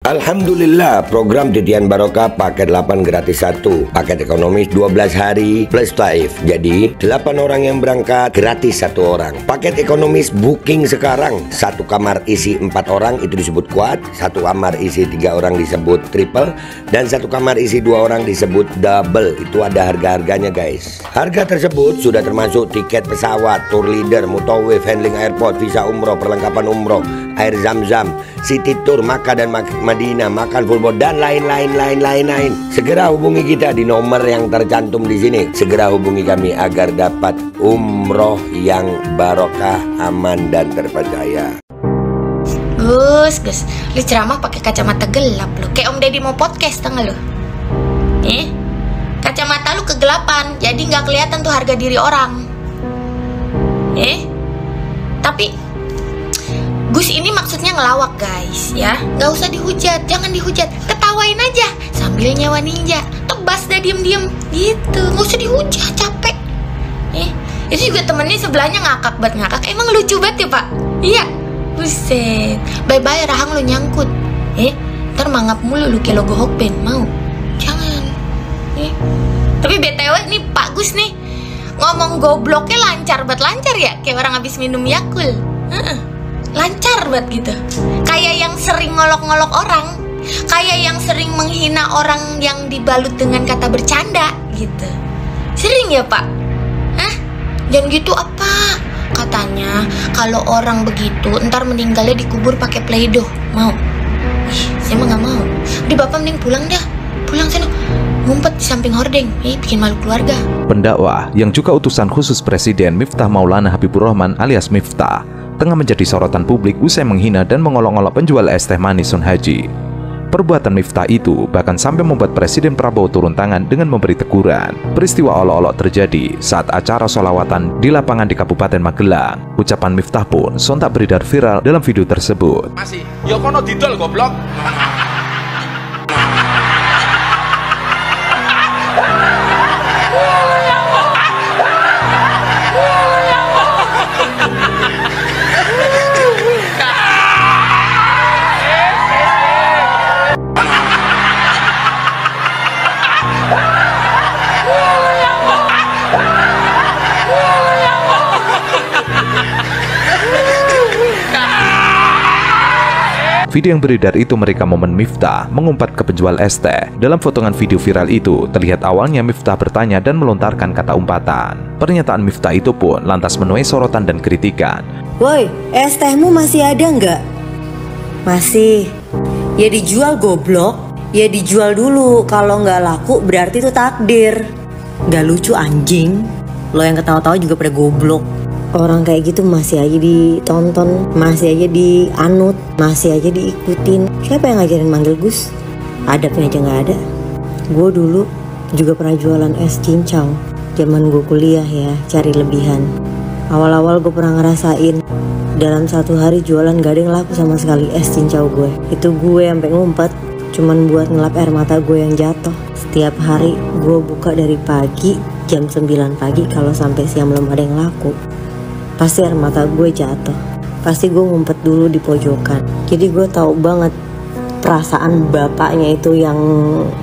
Alhamdulillah, program Titian Barokah paket 8 gratis 1, paket ekonomis 12 hari plus Taif. Jadi 8 orang yang berangkat gratis 1 orang. Paket ekonomis booking sekarang, 1 kamar isi 4 orang itu disebut quad, 1 kamar isi 3 orang disebut triple, dan 1 kamar isi 2 orang disebut double. Itu ada harga-harganya guys. Harga tersebut sudah termasuk tiket pesawat, tour leader, mutawif, handling airport, visa umroh, perlengkapan umroh, air zam-zam, city tour, Makkah dan Madinah, makan full board, dan lain-lain. Segera hubungi kita di nomor yang tercantum di sini. Segera hubungi kami agar dapat umroh yang barokah, aman, dan terpercaya. Gus, Gus, lu ceramah pakai kacamata gelap lu. Kayak Om Deddy mau podcast, tau gak lu? Kacamata lu kegelapan, jadi nggak kelihatan tuh harga diri orang. Tapi Gus ini maksudnya ngelawak guys ya. Nggak usah dihujat, jangan dihujat, ketawain aja sambil nyewa ninja, tebas dah diem-diem gitu. Nggak usah dihujat, capek. Itu juga temennya sebelahnya ngakak banget, ngakak. Emang lucu banget ya pak? Iya. Buset, bye-bye rahang lu nyangkut. Ntar mangap mulu lu kayak logo Hokben, mau? Jangan. Tapi BTW nih Pak Gus nih ngomong gobloknya lancar banget, lancar ya, kayak orang habis minum Yakult. Lancar banget gitu. Kayak yang sering ngolok-ngolok orang, kayak yang sering menghina orang yang dibalut dengan kata bercanda gitu. Sering ya pak? Hah? Jangan gitu apa? Katanya kalau orang begitu ntar meninggalnya dikubur pakai pleidoh. Mau? Ih, saya mah nggak mau. Udah bapak mending pulang dah. Pulang sana. Ngumpet di samping hordeng, bikin malu keluarga. Pendakwah yang juga utusan khusus Presiden Miftah Maulana Habiburohman alias Miftah tengah menjadi sorotan publik usai menghina dan mengolok-olok penjual es teh manis Sonhaji. Perbuatan Miftah itu bahkan sampai membuat Presiden Prabowo turun tangan dengan memberi teguran. Peristiwa olok-olok terjadi saat acara sholawatan di lapangan di Kabupaten Magelang. Ucapan Miftah pun sontak beredar viral dalam video tersebut. Masih, ya kono didol goblok. Video yang beredar itu merekam momen Miftah mengumpat ke penjual es teh. Dalam potongan video viral itu, terlihat awalnya Miftah bertanya dan melontarkan kata umpatan. Pernyataan Miftah itu pun lantas menuai sorotan dan kritikan. Woi, es tehmu masih ada nggak? Masih. Ya dijual goblok. Ya dijual dulu. Kalau nggak laku berarti itu takdir. Nggak lucu anjing. Lo yang ketawa-tawa juga pada goblok. Orang kayak gitu masih aja ditonton, masih aja dianut, masih aja diikutin. Siapa yang ngajarin manggil Gus? Adabnya aja nggak ada. Gue dulu juga pernah jualan es cincau. Zaman gue kuliah ya, cari lebihan. Awal-awal gue pernah ngerasain dalam satu hari jualan gak ada yang laku sama sekali es cincau gue. Itu gue sampai ngumpet cuman buat ngelap air mata gue yang jatuh. Setiap hari gue buka dari pagi jam 9 pagi, kalau sampai siang belum ada yang laku, pasti air mata gue jatuh. Pasti gue ngumpet dulu di pojokan. Jadi gue tahu banget perasaan bapaknya itu yang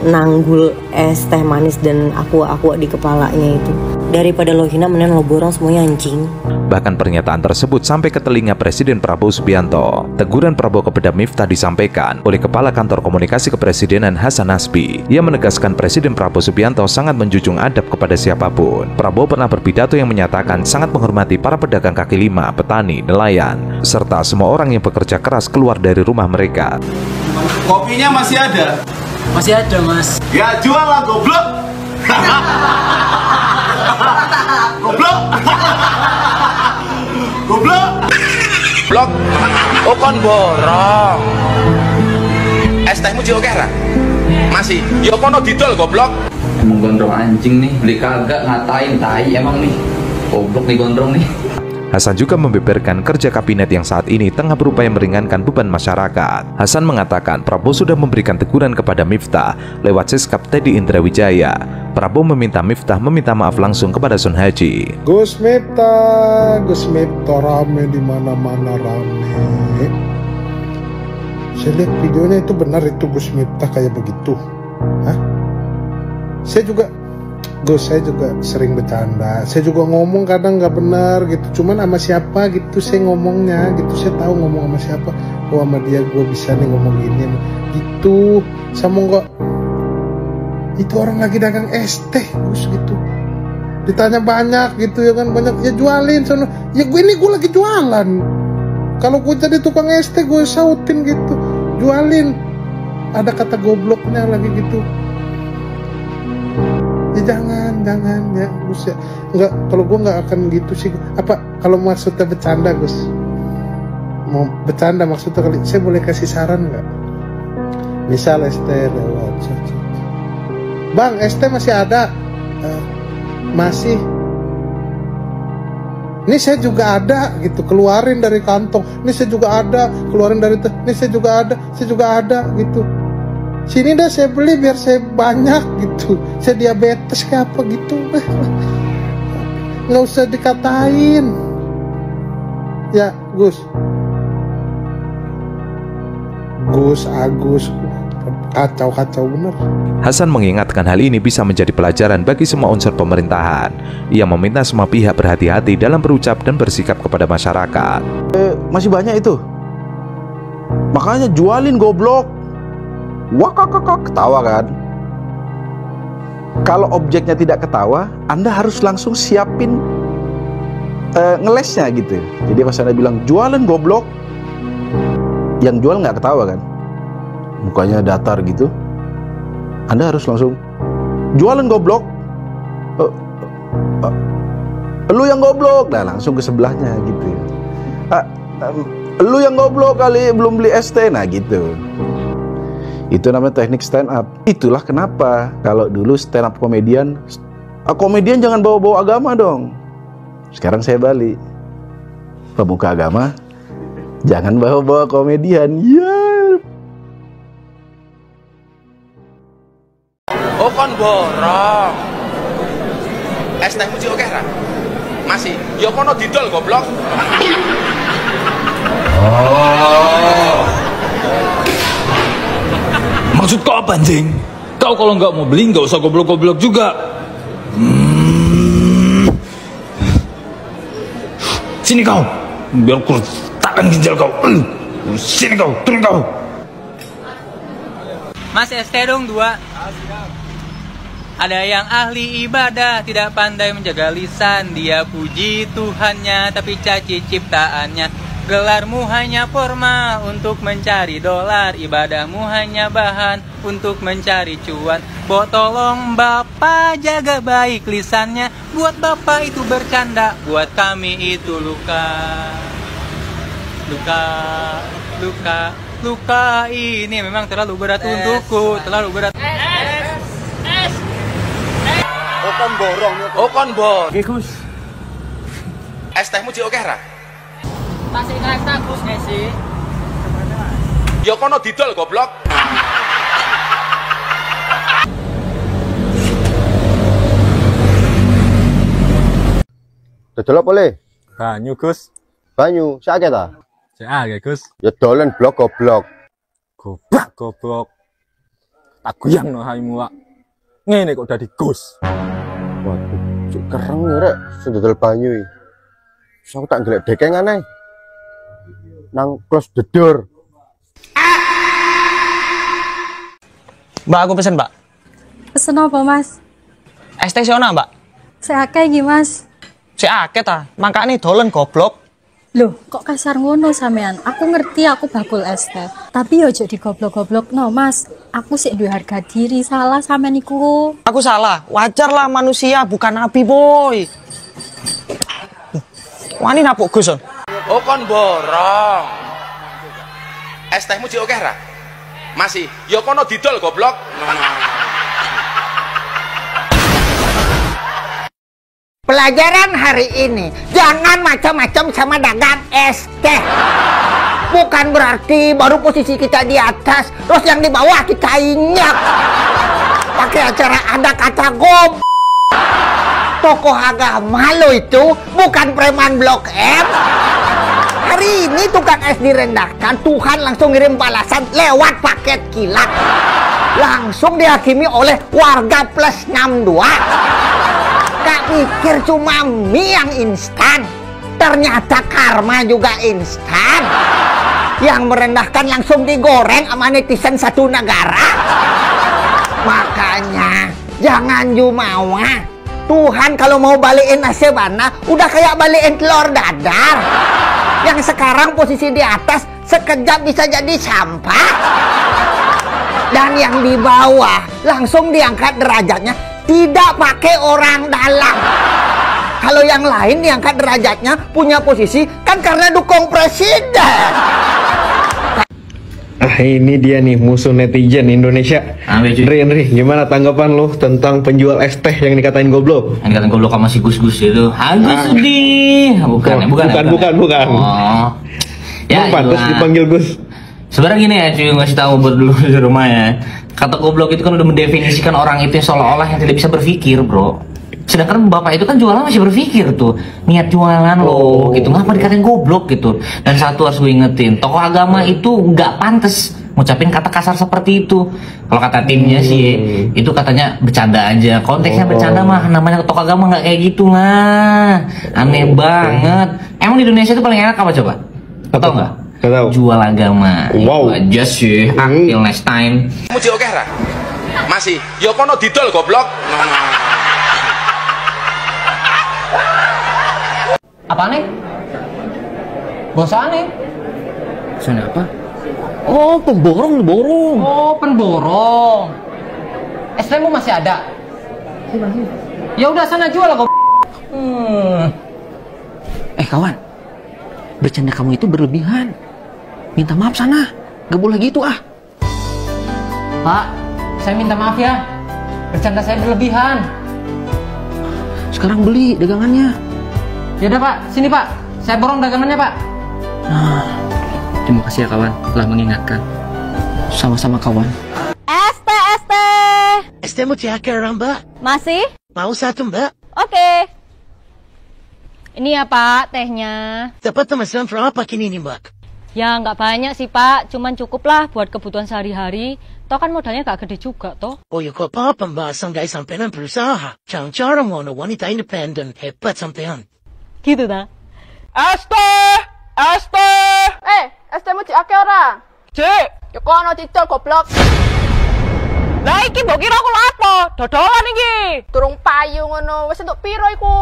nanggul es teh manis dan aqua-aqua di kepalanya itu. Daripada lo hina, mending lo borong semuanya anjing. Bahkan pernyataan tersebut sampai ke telinga Presiden Prabowo Subianto. Teguran Prabowo kepada Miftah disampaikan oleh Kepala Kantor Komunikasi Kepresidenan Hasan Nasbi. Ia menegaskan Presiden Prabowo Subianto sangat menjunjung adab kepada siapapun. Prabowo pernah berpidato yang menyatakan sangat menghormati para pedagang kaki lima, petani, nelayan, serta semua orang yang bekerja keras keluar dari rumah mereka. Kopinya masih ada? Masih ada mas. Ya jual lah goblok. Goblok. Goblok. Blok. Oh kon borong. Es tehmu jek akeh ra? Masih. Ya kono didol goblok. Emang gondrong anjing nih, beli kagak ngatain tai emang nih. Goblok nih gondrong nih. Hasan juga membeberkan kerja kabinet yang saat ini tengah berupaya meringankan beban masyarakat. Hasan mengatakan Prabowo sudah memberikan teguran kepada Miftah lewat Seskab Teddy Indrawijaya. Prabowo meminta Miftah meminta maaf langsung kepada Sonhaji. Gus Miftah rame di mana-mana rame. Saya lihat videonya itu benar itu Gus Miftah kayak begitu. Hah? Saya juga, Gus, saya juga sering bercanda. Saya juga ngomong kadang nggak benar gitu. Cuman sama siapa gitu saya ngomongnya gitu. Saya tahu ngomong sama siapa. Oh, sama dia gue bisa nih ngomong gini gitu. Sama nggak, itu orang lagi dagang es teh, Gus, gitu. Ditanya banyak gitu ya kan, banyak ya jualin sono. Ya gue ini gue lagi jualan. Kalau gue jadi tukang es teh gue sautin gitu, jualin. Ada kata gobloknya lagi gitu. Ya jangan ya Gus ya. Enggak, kalau gue nggak akan gitu sih. Apa kalau maksudnya bercanda, Gus? Mau bercanda maksudnya kali, saya boleh kasih saran nggak? Misal es teh lewat, Bang, es teh masih ada? Masih. Ini saya juga ada gitu, keluarin dari kantong. Ini saya juga ada, keluarin dari, ini saya juga ada, saya juga ada gitu. Sini dah saya beli biar saya banyak gitu. Saya diabetes kayak apa gitu. Nggak usah dikatain. Ya, Gus. Gus, Agus, kacau-kacau bener. Hasan mengingatkan hal ini bisa menjadi pelajaran bagi semua unsur pemerintahan. Ia meminta semua pihak berhati-hati dalam berucap dan bersikap kepada masyarakat. Masih banyak itu. Makanya jualin goblok. Wah, kak, ketawa kan? Kalau objeknya tidak ketawa, Anda harus langsung siapin ngelesnya gitu. Jadi pas Anda bilang jualan goblok, yang jual nggak ketawa kan? Mukanya datar gitu. Anda harus langsung jualan goblok, lu yang goblok, nah langsung ke sebelahnya gitu. Lu yang goblok kali belum beli ST, nah gitu. Itu namanya teknik stand up. Itulah kenapa kalau dulu stand up komedian, komedian jangan bawa-bawa agama dong. Sekarang saya balik, pemuka agama jangan bawa-bawa komedian. Ya. Yeah. Oh, kon borong. Es tehmu sik akeh ra? Masih. Ya kono didol goblok. Oh. Maksud kau apa, anjing? Kau kalau nggak mau beli nggak usah goblok-goblok juga. Sini kau, biar ku retakkan ginjal kau. Sini kau, turun kau. Mas, es teh dong 2. Ada yang ahli ibadah, tidak pandai menjaga lisan. Dia puji Tuhannya, tapi caci ciptaannya. Gelarmu hanya formal untuk mencari dolar, ibadahmu hanya bahan untuk mencari cuan. Bo tolong bapak jaga baik lisannya, buat bapak itu bercanda, buat kami itu luka. Luka, luka, luka ini memang terlalu berat untukku, terlalu berat. S, S. Oh kon borong, oh kon borong. Oke, Gus. Es tehmu sik akeh ra? Masih kerasa Gus sih. Ya kono didol goblok. Dodol apa le? Banyu, Gus. Banyu, sik akeh ta? Sik akeh, Gus. Ya dolen blok goblok. Goblok goblok. Tak guyangno haimu, Wak. Ngene kok dadi Gus. Waduh, cuk kereng ya rek sing dodol banyu iki. Terus aku tak golek dekengan ae. Nang close the door. Mbak, aku pesen, Mbak. Pesen apa, Mas? Es teh sik ono, Mbak? Sik akeh iki, Mas. Sik akeh ta? Mangkane dolen goblok. Loh, kok kasar ngono sampean? Aku ngerti aku bakul es teh. Tapi yo aja digoblok-goblokno, Mas. Aku sik duwe harga diri, salah sampean iku. Aku salah. Wajar lah manusia, bukan nabi, boy. Wani napuk Gus. Oh kon borong. Es tehmu sik akeh ra? Masih. Ya kono didol goblok. Pelajaran hari ini, jangan macam-macam sama dagang es teh. Bukan berarti baru posisi kita di atas, terus yang di bawah kita injak. Pakai acara ada kata gob. Tokoh agama lo itu bukan preman Blok M. Hari ini tukang es direndahkan, Tuhan langsung ngirim balasan lewat paket kilat. Langsung dihakimi oleh warga plus 62. Gak pikir cuma mie yang instan, ternyata karma juga instan. Yang merendahkan langsung digoreng sama netizen satu negara. Makanya jangan jumawa. Tuhan kalau mau balikin nasib anak, udah kayak balikin telur dadar. Yang sekarang posisi di atas sekejap bisa jadi sampah. Dan yang di bawah langsung diangkat derajatnya, tidak pakai orang dalam. Kalau yang lain diangkat derajatnya punya posisi kan karena dukung presiden. Ah, ini dia nih musuh netizen Indonesia. Andri, Andri, gimana tanggapan lo tentang penjual es teh yang dikatain goblok? Yang dikatain goblok sama si Gus-Gus itu. Agus sedih. Bukan, bukan, bukan, bukan, bukan. Oh. Ya, pantas dipanggil Gus. Sebenarnya gini ya, cuy, ngasih tahu buat dulu di rumah ya. Kata goblok itu kan udah mendefinisikan orang itu seolah-olah yang tidak bisa berpikir, bro. Sedangkan bapak itu kan jualan masih berpikir tuh, niat jualan loh, gitu. Ngapa dikatain goblok gitu? Dan satu harus gue ingetin, tokoh agama itu nggak pantas ngucapin kata kasar seperti itu. Kalau kata timnya sih, itu katanya bercanda aja. Konteksnya bercanda mah, namanya tokoh agama nggak kayak gitu lah. Aneh banget. Emang di Indonesia itu paling enak apa coba? Tau nggak? Jual agama. Wow. Itu aja sih. Until next time. Muji oke ra? Masih. Yo kono didol goblok. Apa nih? Bosan nih? Bosan apa? Oh, pemborong, borong. Oh, pemborong. Es tehmu masih ada? Masih. Ya udah sana jual lah kok. Kawan, bercanda kamu itu berlebihan. Minta maaf sana. Gak boleh gitu ah. Pak, saya minta maaf ya. Bercanda saya berlebihan. Sekarang beli dagangannya. Yaudah Pak, sini Pak. Saya borong dagangannya Pak. Nah, terima kasih ya kawan, telah mengingatkan. Sama-sama kawan. Es teh, es teh. Es teh mau ciaker, Mbak? Masih? Mau satu Mbak? Oke. Ini ya Pak, tehnya. Dapat pemesan berapa kini nih Mbak? Ya nggak banyak sih Pak, cuman cukup lah buat kebutuhan sehari-hari. Toh kan modalnya nggak gede juga toh. Oh ya kok apa-apa Mbak, sangkai sampean berusaha. Jangan-jangan wanita independen, hebat sampean. Gitu ta? Es teh, es teh. Es tehmu jek akeh ora? Jek. Ya kono didol goblok. Lah iki mbok kira aku lho apa? Dodolan iki. Durung payu ngono, wis entuk piro iku?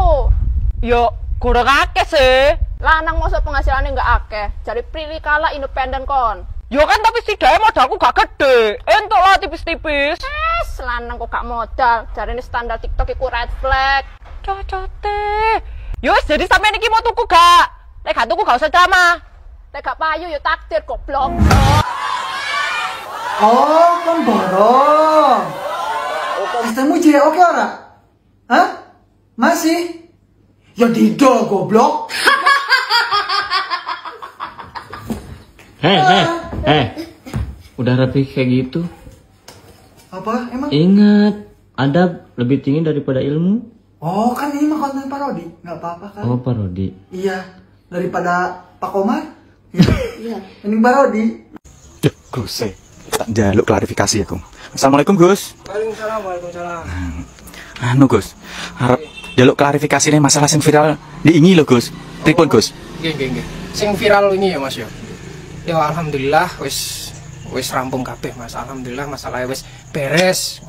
Yo kurang akeh sih. Lanang mosok penghasilannya nggak akeh. Jare Prilly kalah independen kon. Yo kan tapi setidaknya modalku gak gede. Entuk lah tipis-tipis. Es lanang kok gak modal. Jarene standar TikTok iku red flag. Cocote. Yo wis jadi sampean iki mau tuku gak? Nek gak tuku gak usah ceramah. Nek gak payu yo takdir goblok. Oh, kon borong. Es tehmu jek oke ora? Hah? Masih? Ya didol goblok. Hei. Udah rapi kayak gitu. Apa emang? Ingat, adab lebih tinggi daripada ilmu. Oh, kan ini mah konten parodi, nggak apa-apa kan? Oh, parodi. Iya, daripada Pak Komar. Iya, mending parodi. Duh, Gus, tak njaluk klarifikasi aku. Assalamualaikum, Gus. Waalaikumsalam, waalaikumsalam. Anu, Gus, harap jaluk klarifikasi nih masalah sing viral diingi lho, Gus. Pripun, Gus? Nggih, nggih, nggih. Sing viral ini ya, Mas ya. Ya alhamdulillah wis rampung kabeh, Mas. Alhamdulillah masalahnya wis beres.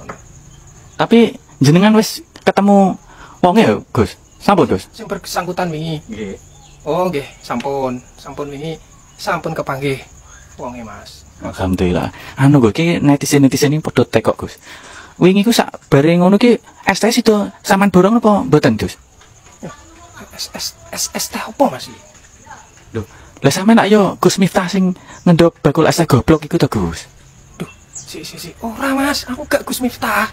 Tapi jenengan wis ketemu wonge ya, Gus? Sampun, Gus? Sing bersangkutan wingi. Nggih. Oh, nggih, sampun. Sampun wingi sampun kepanggih wonge, Mas. Alhamdulillah. Anu Gus, ki netizen-netizen iki padha tekok, Gus. Wingi ku sak bare ngono ki es teh sida sampean borong apa mboten, Gus? Es teh apa, Mas? Lho, lah sampean nak yo Gus Miftah sing ngendok bakul es teh goblok iku to, Gus? Duh, si. Ora, Mas, aku gak Gus Miftah.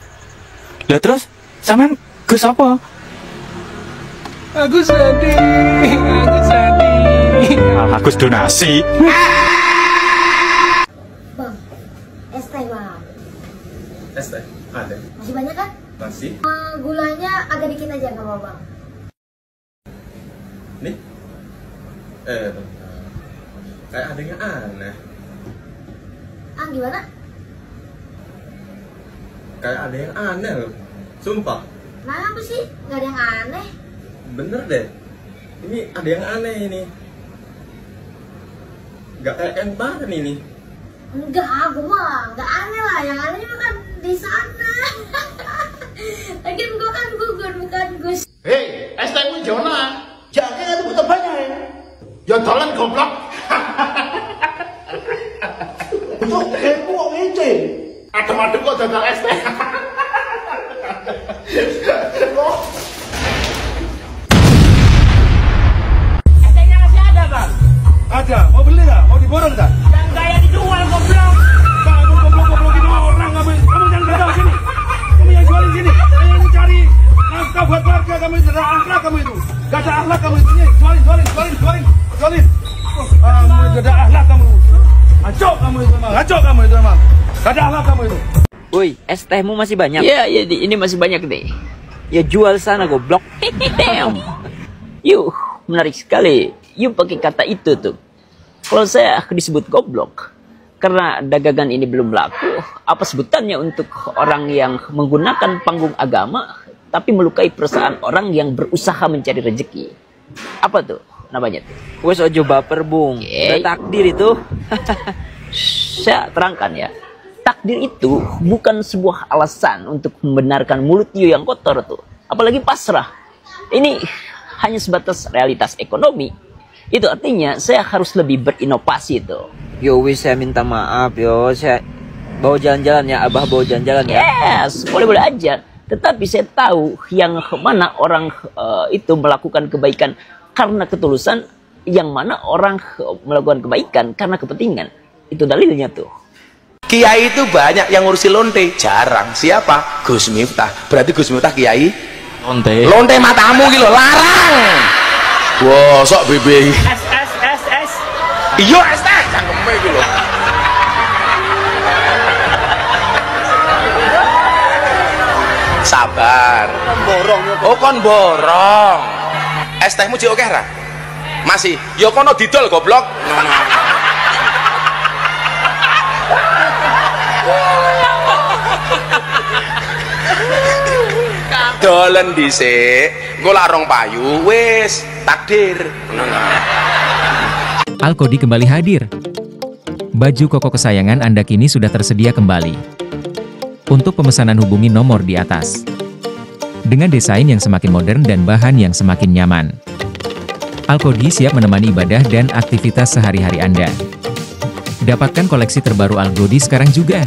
Lah terus sampean Gus apa? Aku sedih, aku sedih. Agus donasi. Bang, es teh bang. Es teh ada. Masih banyak kan? Masih. Gulanya agak dikit aja nggak apa-apa, Bang. Nih. Bentar. Kayak ada yang aneh. Ah, gimana? Kayak ada yang aneh loh. Sumpah. Kenapa sih? Gak ada yang aneh. Bener deh. Ini ada yang aneh ini. Gak kayak yang kemarin ini. Enggak, gue mah gak aneh lah. Yang aneh mah kan di sana. Lagian gue kan gugur, bukan Gus. Hei, es tehmu jona. Jangan ada butuh banyak ya. Ya dolan goblok. Untuk kamu kok ngece. Adem-adem kok dodol es teh. Es tehnya masih ada, Bang? Ada. Mau beli nggak? Mau diborong nggak? Yang gaya dijual goblok. Kamu goblok-goblokin orang kamu. Kamu jangan gagal sini. Kamu yang jualin sini. Saya ini cari nafkah buat keluarga kamu itu. Gak ada akhlak kamu itu. Gak ada akhlak kamu itu. Ini jualin, jualin, jualin, jualin, jualin. Kamu gak ada akhlak kamu. Ngaco kamu itu emang. Ngaco kamu itu emang. Gak ada akhlak kamu itu. Woi, es tehmu masih banyak? Iya, ya, ini masih banyak nih. Ya jual sana goblok. Yuh, menarik sekali. Yuk pakai kata itu tuh. Kalau saya disebut goblok karena dagangan ini belum laku, apa sebutannya untuk orang yang menggunakan panggung agama tapi melukai perasaan orang yang berusaha mencari rezeki? Apa tuh namanya tuh? Wes ojo baper, Bung. Oke. Udah takdir itu. Saya terangkan ya. Takdir itu bukan sebuah alasan untuk membenarkan mulut you yang kotor tuh. Apalagi pasrah. Ini hanya sebatas realitas ekonomi. Itu artinya saya harus lebih berinovasi tuh. Yo wis, saya minta maaf yo, saya bawa jalan-jalan ya, Abah bawa jalan-jalan ya. Yes, boleh-boleh aja. Tetapi saya tahu yang mana orang itu melakukan kebaikan karena ketulusan, yang mana orang melakukan kebaikan karena kepentingan. Itu dalilnya tuh. Kiai itu banyak yang ngurusi lonte, jarang. Siapa? Gus Miftah. Berarti Gus Miftah kiai lonte. Lonte matamu gitu, larang. Wah, sok bebe. S S S S. Iya, es teh cangkeme iki lho. Sabar. Borong. Oh, kon borong. Es tehmu jek akeh ra? Masih. Ya kono didol goblok. Dolen dhisik, engko lak rong payu wis takdir. Alkodi kembali hadir. Baju koko kesayangan Anda kini sudah tersedia kembali. Untuk pemesanan hubungi nomor di atas. Dengan desain yang semakin modern dan bahan yang semakin nyaman. Alkodi siap menemani ibadah dan aktivitas sehari-hari Anda. Dapatkan koleksi terbaru Alkodi sekarang juga.